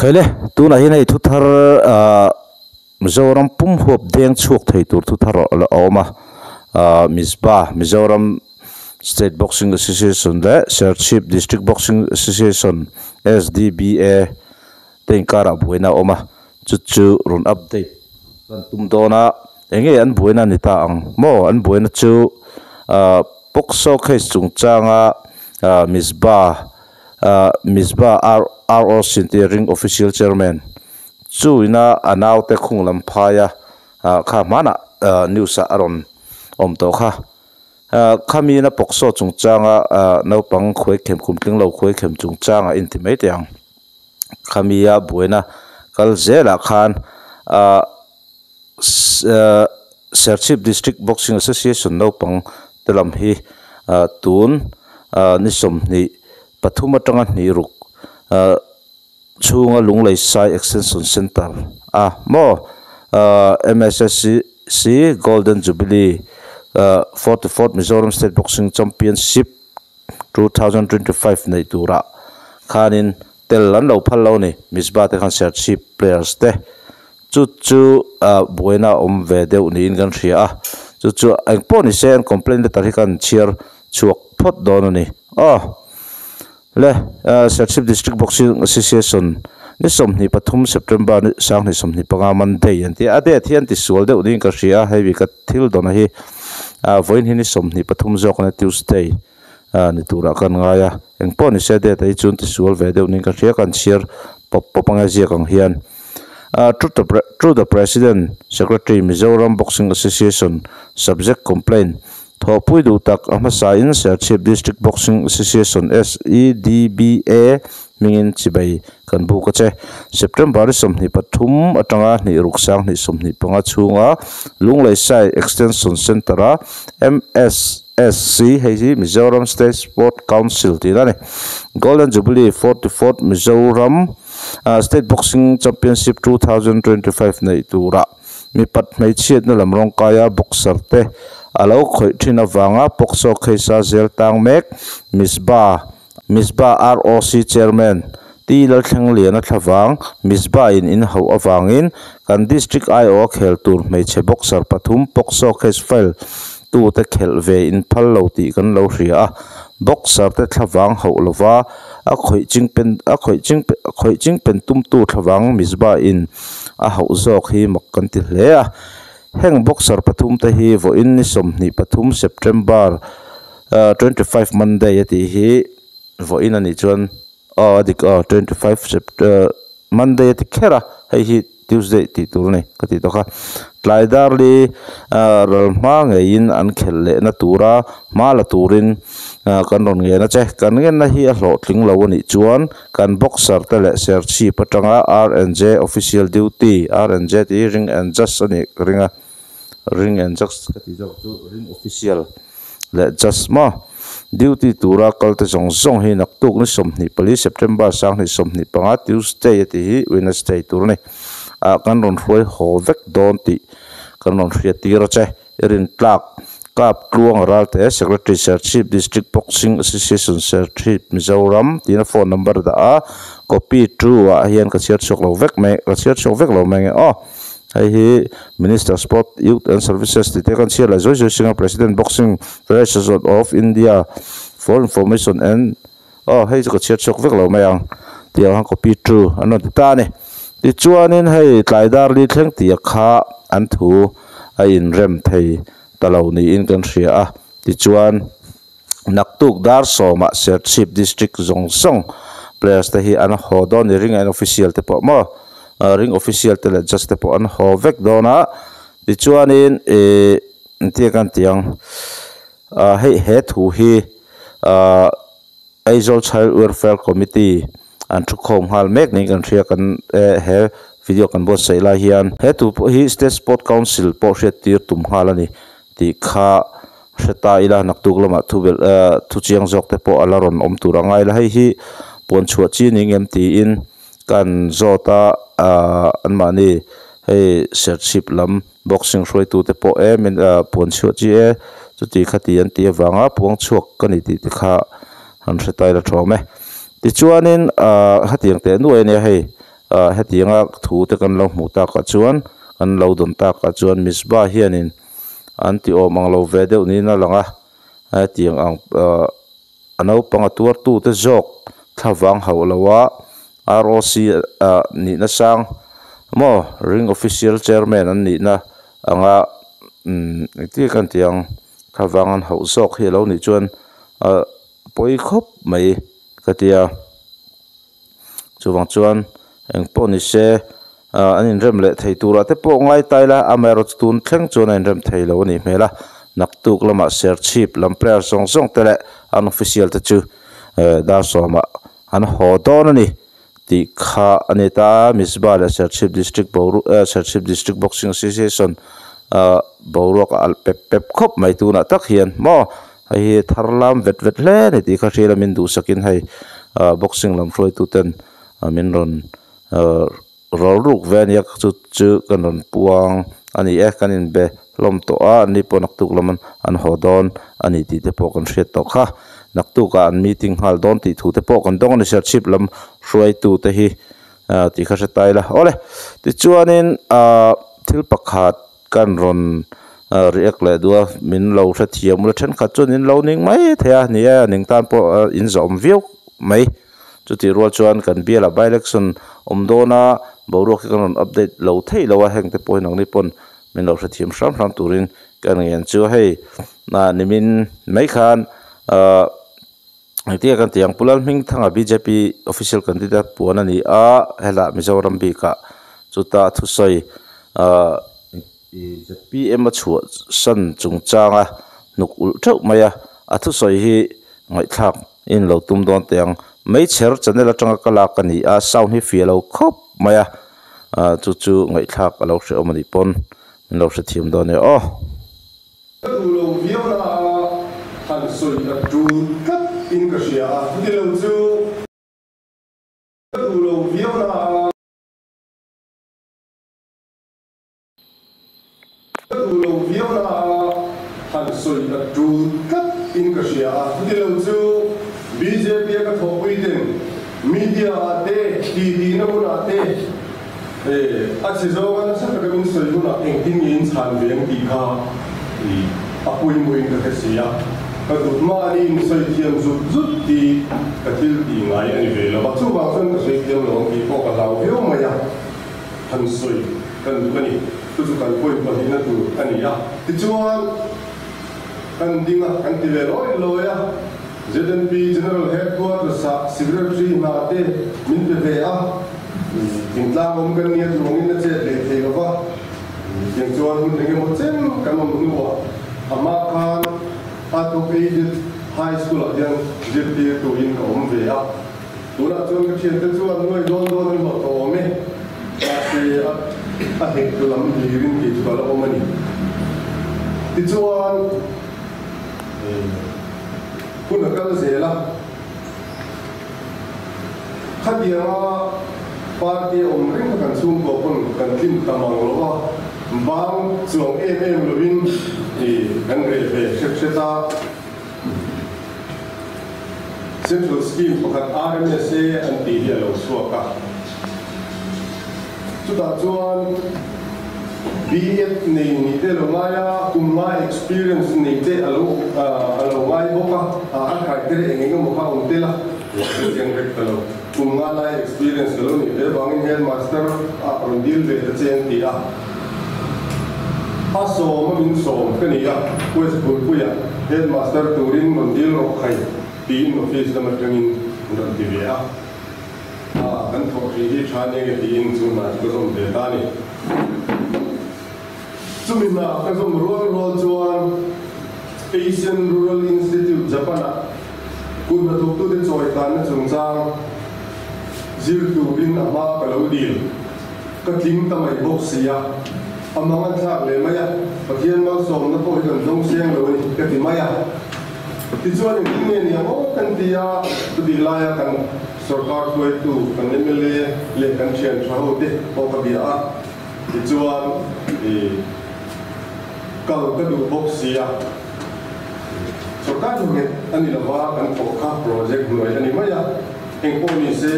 Khaile tunah hian hei thu thar ah Mizoram pum huap deng chhuak thei tur thu thar a awm a ah Mizpa Mizoram State Boxing Association leh Serchhip District Boxing Association S_D_B_A te inkarah buaina a awm a chu chu rawn update kan tum dawn a eng nge an buaina a ni ta ang maw an buaina chu ah POCSO case chungchanga ah Mizpa ah Mizpa R_O Sinti ring official chairman chu ina a naute khung lam phaia ah kha hmanah ah news ah a rawn awm tawh kha ah khami ina POCSO chungchanga ah naupang khuai khem kum tling lo khuai khem chungchangah inti mai teh ang khami a buaina kal zelah khan ah Serchhip District Boxing Association naupang te lam hi ah tun ah ni 23 atanga hnih ruk ah chhunga Lunglei Sai Extension Centre a maw ah M_S_S_C Golden Jubilee ah 44th Mizoram State Boxing Championship 2025 nei turah khanin tel an lo phal lo ni Mizpa te khan Serchhip players te chu chu ah buaina awm ve deuh niin kan hria a chu chu engpawh ni se an complaint letter hi kan chhiar chhuak phawt dawn a ni aw le Serchhip District Boxing Association ni 23 September ni 2025 Monday an ti a date hi an ti sual deuh niin ka hria a hei ka thil dawn a hi ah vawiin hi ni 23 zawk a ni Tuesday ah ni turah kan ngai a engpawh ni se date hi chuan ti sual ve deuh niin ka hria kan chhiar pawp pawp anga ziak ang hian ah to the President Secretary Mizoram Boxing Association subject complaint thawhpui duh tak a hmasa in Serchhip District Boxing Association S_E_D_B_A hmingin chibai kan buk a che September 23 atanga hnih ruk 2025 chhunga Lunglei Sai Extension Centre a M_S_S_C hei hi Mizoram State Sport Council tih a ni Golden Jubilee 44th Mizoram State Boxing Championship 2025 nei turah mipat hmeichhiatna lam rawng kaia boxer te alo khawih thin awanga POCSO case a zel tang mek Mizpa Mizpa R_O_C chairman T Lalthleng lian a thlawang Mizpa in in hauh awangin kan district I_O khel tur hmeichhe boxer pathum POCSO case file tu te khelh ve in phal lo tih kan lo hria a boxer te thlawang hauh lova a khawih ching pen a khawih ching khawih ching pen tum tu thlawang Mizpa in a hauh zawk hi mak kan ti hle a heng boxer pathum te hi vawiin ni 23 September 25 Monday a tih hi vawiin ani chuan aw a dik aw 25 September Monday a ti kher a hei hi Tuesday tih tur a ni ka tih tawh kha tlai darli ral hma ngeiin an khelh leh na tura hma la turin kan rawn ngen a che kan ngen na hi a hlawhtling lo anih chuan kan boxer te leh Serchhip atanga R&J official duty R&J tih hi ring and judge ani ka ring a ring and judge ka tih zawk chu ring official leh judge maw duty tura kal te zawng zawng hi naktuk ni 24 September 2025 Tuesday a tih hi Wednesday tur a ni ah kan rawn hruai haw vek dawn tih kan rawn hriat tir a che rin tlak kap tluang ral te Secretary Serchhip District Boxing Association Serchhip Mizoram tina phone number dah a copy to ah hian ka chhiar chhuak lo vek mai ka chhiar chhuak vek lo mai nge aw hei hi Minister Sport Youth and Services ti te kan chhiar leh zui zui singa President Boxing Federation of India for information and aw hei chu ka chhiar chhuak vek lo mai ang tiang han copy to an rawn ti ta a ni tichuanin hei tlai dar li thleng tih a kha an thu a inrem thei ta lo niin kan hria a tichuan naktuk dar sawmah Serchhip District zawng zawng players te hi an haw dawn ni ring and official te pawh maw ring official te leh judge te pawh an haw vek dawn a tichuanin ih engtin kan ti ang hei he thu hi ah Aizawl Child Welfare Committee an thu khawm nghal mek niin kan hria kan he video kan buatsaih lai hian he thu pawh hi State Sport Council pawh hriat tir tum nghal a ni tih kha hre ta ila naktuk lamah thu belh thu chiang zawk te pawh a la rawn awm tur a ngai la hei hi puan chhuah chi ni ngem tiin kan zawt a ah anmahni hei Serchhip lam boxing hruaitu te pawh em in puan chhuah chi e chuti kha ti an tih avanga puang chhuak ka ni tih te kha han hre ta ila thawm e tichuanin ah hetiang teh nuai ania hei. Hetianga thu te kan lo hmuh takah chuan kan lo dawn takah chuan Misba hianin an ti awm ang lo ve deuh niin a lang a, hetiang ang a naupang a tuartu te zawk thlavang hauh lo a ROC nihna sang maw ring official chairman an nihna anga engtin nge kan tih ang thlavang an hauh zawk hi a lo nih chuan pawi khawp mai ka ti a. Chuvang chuan eng pawh ni se ah an inrem leh thei turah te pawh ngai ta ila amaherawhchu tun thleng chuan a inrem thei lo a nih hmel a, naktuk lamah Serchhip lam player zawng zawng te leh an official te chu eh dar sawmah an haw dawn a ni tih kha a ni ta. Misba leh Serchhip District boru eh Serchhip District Boxing Association ah boruak a alh pep pep khawp mai tunah tak hian maw hei hi thar lam vet vet hle a ni tih kha hriat a min duhsakin hei ah boxing lam hruaitu ten min rawn ah rawl ruk ve a nia chu chu kan rawn puang a ni e kan inbe hlawm tawh a an ni pawh naktuk lam an haw dawn a ni tih te pawh kan hriat tawh kha naktuk ah an meeting nghal dawn tih thu te pawh kan dawng a ni Serchhip lam hruaitu te hi ah tih kha hre ta ila awle tichuanin ah thil pakhat kan rawn react leh duh a min lo hrethiam ula thenkhat chuan in lo ning mai thei a ni e a ning tan pawh in zawm viau mai chutih rual chuan kan bialah by election awm dawn a boruak hi kan rawn update lo theih lo a heng te pawh hi nangni pawn min lo hrethiam hram hram turin ka ngen chu hei nimin mai khan ah. Engtin nge kan tih ang Pu Lalhmingthanga bjp official candidate puan a ni a, helaiah Mizoram bikah chuta thusawi ahh zpm a chhuah san chungchanga hnuk ulh theuh mai a, a thusawi hi ngaihthlak in lo tum dawn teh ang. Meichher channel atanga ka lak a ni a, sound hi fiah lo khawp mai a, ahh chu chu ngaihthlak a lo hrehawm a nih pawn min lo hrethiam dawn e aw. Ka duh lo viau na a han sawi a tul tlat in ka hria a, chuti lo chu. Ka duh lo viau na a. Ka duh lo viau na a han sawi a tul tlat in ka hria a, chuti lo chu bjp a ka thawhpui ten media ah te titi na hunah te A chhe zawnga nasa taka min sawi hunah engtin nge in chhan ve ang tih kha a pawimawhin ka hre si a, ka duh mahni in sawi thiam zut zut hi ka thil tih ngai a ni ve lo va, chuvang chuan ka sawi thiam lo ang tih pawh ka hlau viau mai a, han sawi kan duh a ni. Chu chu kan point pahnihna tur a ni a, tichuan kan ding a, kan ti ve lawi lawi a, ZNP General Headquarters-ah Secretary hna te min pe ve a, Thingtlang awm kan nia duangin a chet leh thei lova, tiang chuan hun eng emaw chen kan awm hnuah amah khan Athawk Aided High School-ah hian zirtir turin ka awm ve a, tunah chuan ka thiante chuan nuai dawn dawn an hlawh tawh awm e, mahse a hek tu lam hlirin kei chu ka la awm a ni. Tichuan hun a kal zel a. Khatianga party a awm reng kha kan chhungkaw pawn kan tlin ta mang lo a, bang chuang em em lovin kan reh ve hret hret a. Central Scheme pakhat RMSA an tih hi a lo chhuak a, chutah chuan B.Ed nei nih te lo ngai a, kum nga experience nei te a lo a lo ngai bawk a, a criteria eng eng emaw kha a awm tel a, ka chiang vek ta lo. Kum nga lai experience ka lo nih ve vangin headmaster ah rawn deal ve ta che an ti a, a sawm a min sawm ka ni a, West Bulpuia headmaster turin rawn deal rawh khai tiin office lam atangin an rawn ti ve a. A, kan thawh hrih hi tha nia nge tiin chu hna chu ka zawm ve ta a ni. Chumi hna ka zawm rual rual chuan Asian Rural Institute Japan-ah kut hnathawktute chawikanna chungchang zir turin a hma ka lo dil. Ka tling ta mai bawk si a, a mang an thlak leh mai a, Pathian malsawmna pawh hi kan zawng seng lo a ni ka ti mai a. Tichuan engtin nge ni ang aw kan ti a, chutih laia kan sorkar hruaitu kan mla leh kan thian tha ho te pawh ka bia a, tichuan ih kal ka duh bawk si a, sorkar nghet a ni lova kan thawh kha project hnuai a ni mai a, engpawh ni se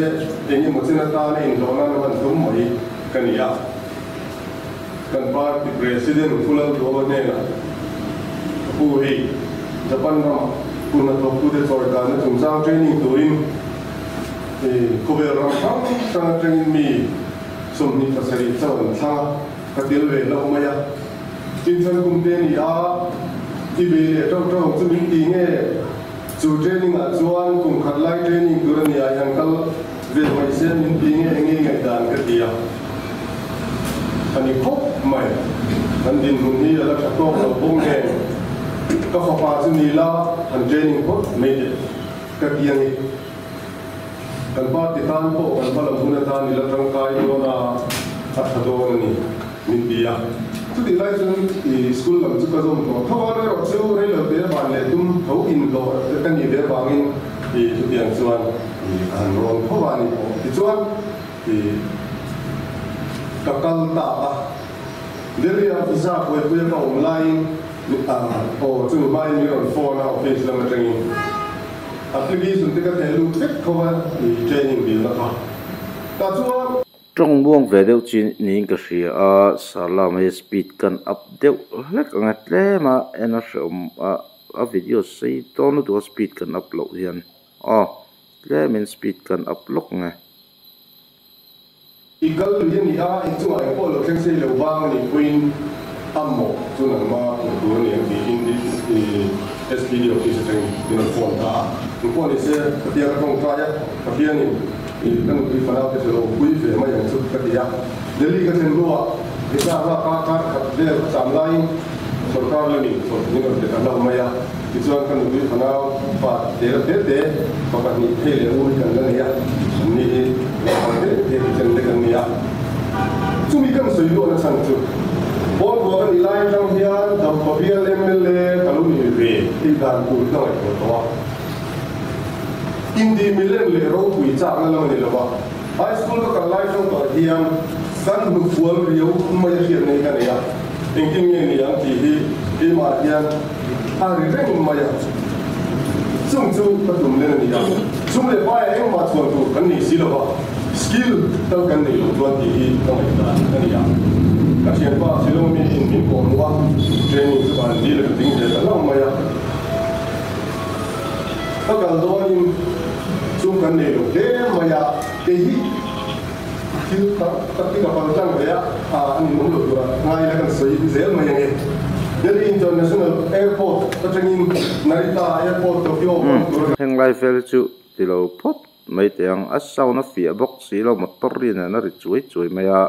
eng emaw chin atana inhlawh nana hman tum. ka ni a. Kan party president Pu Lalduhoma hnenah, Ka pu hei Japan ramah kut hnathawktute chawikanna chungchang training turin khawvel ram hrang hrang atangin mi 27 chauh an thlang a, ka tel ve hlauh mai a. Inthlan kum te a ni a, i bei leh ṭauh ṭauh ang chu min ti nge? Chu training ah chuan kum khat lai training tur a ni a, i han kal ve mai se min ti nge enge i ngaihdan ka ti a. A ni khawp mai, kan dinhmun hi a la tha tawk lo bawk nen ka fapa chu ni la han training phawt mai teh ka ti a ni. Kan party tan pawh kan hmalam hun atan i la tangkai dawn a, a tha dawn a ni min ti a. Chutih lai chuan i school lam chu ka zawm tawh tho a, erawh chu reilote van leh tum tho inhlawh ka nih ve avangin i chutiang chuan i ka han rawn tho a ni pawh. Tichuan i ka kal ta a, Delhi-a visa buaipuia ka awm laiin aw chumi hmain min rawn phone a office lam atangin. Application te ka theh lut vek tho a i training dilna kha tah chuan. Tawng muang ve deuh chi niin ka hria a, Sarla mai speed kan up deuh hlek ang e tlem a en a hrehawm a, a video sei dawn lutuk a speed kan up loh hian aw tlemin speed kan up lawk ang e. I kal lui a ni a, i chungah engpawh lo thleng sei lo vang a nih pawhin a mawh chu nangma phur tur a ni ang tiin SPD office atangin min rawn phone ta a. Engpawh ni se, Pathian ka tawngtai a, Pathianin ka nupui fanau te chu lo pui ve mai ang chu ka ti a. Delhi ka thlen hnuah visa nghak a kar khat vel ka cham laiin sorkar lamin chawlh min rawn pe ta hlauh mai a. Tichuan ka nupui fanau pa te la te te pa pahnih phei leh u hi kan la nei a, an ni hi naupang te te ti chen lek an ni a. Chumi kan sawi luahna chhan chu Pawl Buak a nih lai atang hian Dampa bial mla ka lo ni ve tih dan tur ka ngaihtuah tawh a. Indi milen leh ropui chakna lam a ni lo a, High School ka kal lai atang tawh hian kan hnufual riau mai a hriatna hi ka nei a, engtin nge ni ang tih hi keimah hian A ri reng mai a, chung chu ka tum len a ni a, chung leh hmaiah engmah chhuan tur kan nei si lo va, skill tal kan nei lo chuan tih hi ka ngaihdan a ni a. Ka thianpa Shillong mi in min kawh hmuh a, training chu ka han dil a ka tling ve ta hlauh mai a. Ka kal dawnin chung kan nei lo hle mai a, kei hi thil tam tak hi ka pal tlang ve a, a ni awm lo tura ngai ila kan sawi zel mai ange. Delhi International Airport atangin Narita Airport Tokyo pan tura Heng lai vel hi chu ti lo phawt mai teh ang, a sound a fiah bawk si lo, motor ri nen a ri chuai chuai mai a,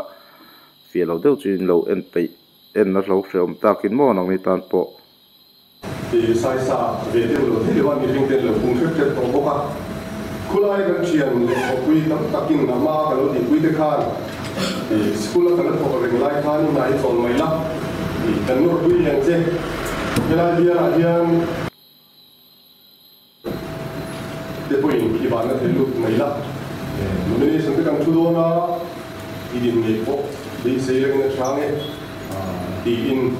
fiah lo deuh chu in lo en peih en a hlo hrehawm takin maw nangni tan pawh. I saisa ve deuh lo thei lo a, mihring ten lo pung hrep hrep tawh bawk a. Khulai kan thian leh thawhpui tam takin a hma ka lo tihpui te khan i school a ka la thawk reng lai khan i hna hi chawl mai la, i kan nawrpui lian che. Helai bialah hian te pawhin i vanna thei lut mai la. Nomination te kan thu dawn a, i din ngei pawh beisei rengin a tha nge tiin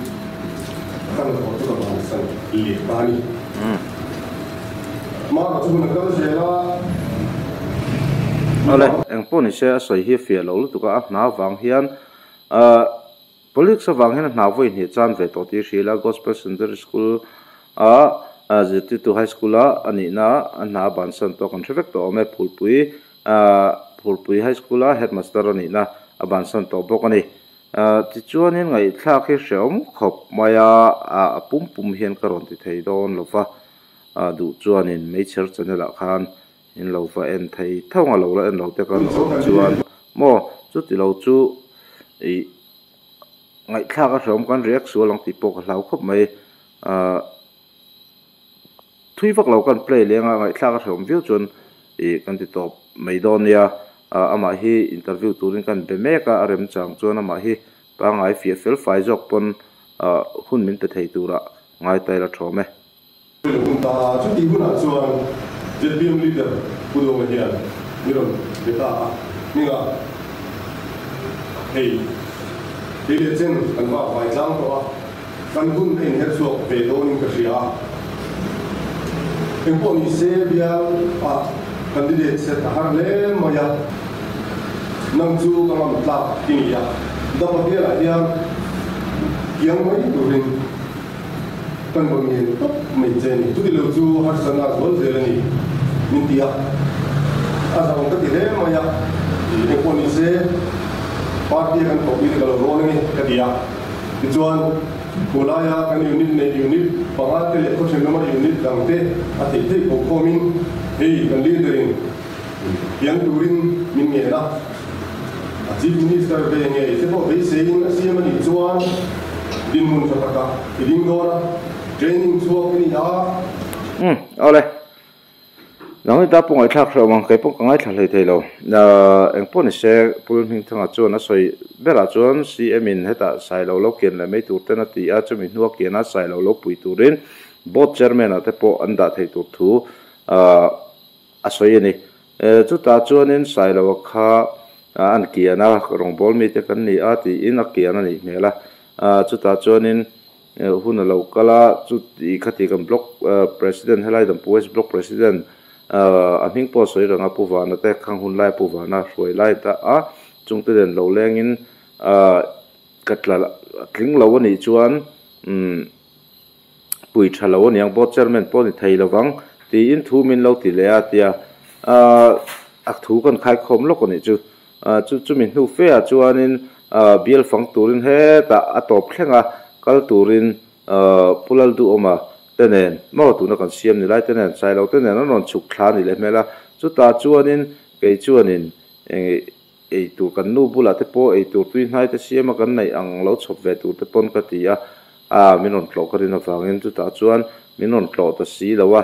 ka hnathawh chu ka bansan leh ta a ni. Mara chu hun a kal zel a. Awle, engpawh ni se a sawi hi a fiah lo lutuk a, a hna vang hian Politics avang hian a hna vawi hnih chan ve tawh tih hria ila, Gospel Secondary School a zirtirtu High School a a nihna a hna a bansan tawh kan hre vek tawh awm e, Phulpui Phulpui High School a Headmaster a nihna a bansan tawh bawk a ni. Tichuanin ngaihthlak hi hrehawm khawp mai a, a pum pum hian ka rawn ti thei dawn lo va, duh chuanin Meichher channel ah khan in lo va en thei tho ang a lo la en lo te kan awm chuan maw chuti lo chu ih ngaihthlak a hrehawm kan react sual ang tih pawh ka hlau khawp mai ahh thui vak lo kan play leng a ngaihthlak a hrehawm viau chuan ih kan ti tawp mai dawn nia ah amah hi interview turin kan be mek a a remchang chuan amah hi pangngai fiah fel fai zawk pawn ah hun min pe thei turah ngai ta ila thawm e. Hun ta chutih hunah chuan zpm leader Pu Dawnga hian mi rawn be ta a, hmingah hei kei leh chen kan va vai tlang tawh a, kan hun a inher chhuak ve dawnin ka hria a. Engpawh ni se bial ah candidate set a har hle mai a. Nang chu ka ngam tlak i ni a, Dapa bialah hian kiang mai turin kan rawn ngen tawp mai che ni. Chuti lo chu harsatna a zual zel a ni min ti a, a zang ka ti hle mai a, engpawh ni se party a kan thawhpui te ka lo rawn a ni ka ti a. Tichuan, Khawlaia kan unit neih unit panga te leh khawthen lama unit dang te a theih theih ko khawmin hei kan leader in piang turin min ngen a, a Chief Minister ve ngei te pawh beiseiin a siam a nih chuan dinhmun tha takah i ding dawn a, training chhuak i ni a. Umm, awle. Nang ni ta pawh ngaihthlak hreh awm ang, kei pawh ka ngaithla hlei thei lo. Eng pawh ni se, Pu Hmingthanga chuan a sawi berah chuan CM in hetah Sailo lo kian leh mai tur ten a ti a, chumi hnua kiana Sailo lo pui turin Board Chairman ah te pawh an dah thei tur thu a sawi a ni. Chutah chuanin Sailo kha an kian a, rawngbâwl mite kan ni a tiin a kian a nih hmel a, chutah chuanin Hun a lo kal a, chuti khati kan block president helai Dampu West block president a hming pawh a sawi reng a, Pu Vana te khang hun lai Pu Vana hruai lai ta a, chungte nen lo lengin ka tla tling lo a nih chuan pui tha lo a niang board chairman pawh a ni thei lovang tiin thu min lo ti leh a tia a thu kan khaikhawm lawk a nih chu. Chu chumi hnu fe ah chuanin bial fang turin hetah a tawp thleng a, kal turin Pu Lalduhawma te nen maw tuna kan siam ni lai te nen Sailo te nen an rawn chhuk thla a nih leh hmel a, chutah chuanin kei chuanin eitur kan nu bulah te pawh eitur tui hnai te siam a kan neih ang lo chhawp ve tur te pawn ka ti a, a min rawn tlawh ka rin avangin chutah chuan min rawn tlawh ta si lo a.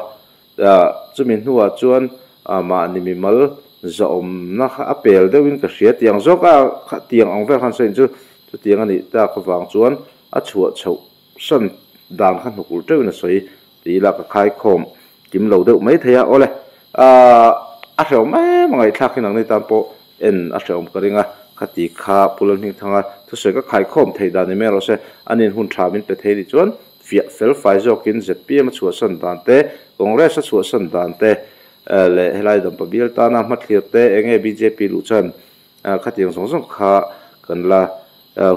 Chumi hnuah chuan mahni mimal zahawmna kha a pel deuhin ka hria tiang zawk a, tiang ang vel khan sawiin chu chutiang a nih tak avang chuan a chhuah chhoh san dan kha hnuk ulh teuhin a sawi ti ila ka khaikhawm kim lo deuh mai thei a. Awle, a hrehawm em a ngaihthlak hi nangni tan pawh en a hrehawm ka ring a, khati kha Pu Lalhmingthanga thusawi ka khaikhawm theih dan ni mai rawh se, anin hun tha min pe thei nih chuan Fiah fel fai zawkin zpm a chhuahsan dan te, Congress a chhuahsan dan te leh helai dampa bial tana hmathlir te enge bjp luh chuan khatiang zawng zawng kha kan la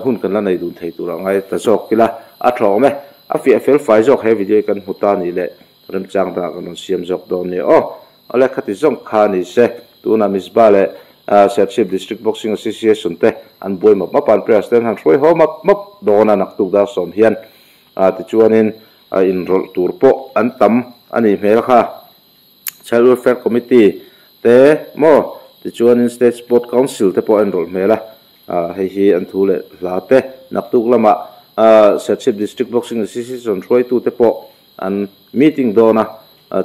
hun kan la nei dun thei tur a ngai ta zawk ila a tha awm e. A fiah fel fai zawk he video hi kan hmu ta nih leh remchang dangah kan rawn siam zawk dawn nia aw. Awle khati zawng kha ni se tunah Misbah leh Serchhip District Boxing Association te an buai map map a, an players te an han hruai haw map map dawn a naktuk dar sawm hian. Tichuanin inrawlh tur pawh an tam a nih hmel kha. Child Welfare Committee te maw tichuanin State Sport Council te pawh a inrawlh hmel a, hei hi an thu leh hla te. Naktuk lamah Serchhip District Boxing Association hruaitute pawh an meeting dawn a,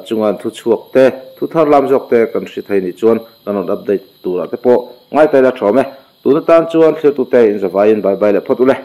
chunga an thuchhuak te, thu thar lam zawk te kan hre thei nih chuan kan rawn update turah te pawh ngai ta ila thawm e. Tun atan chuan thlir tute inzavaiin bye bye leh phawt ule.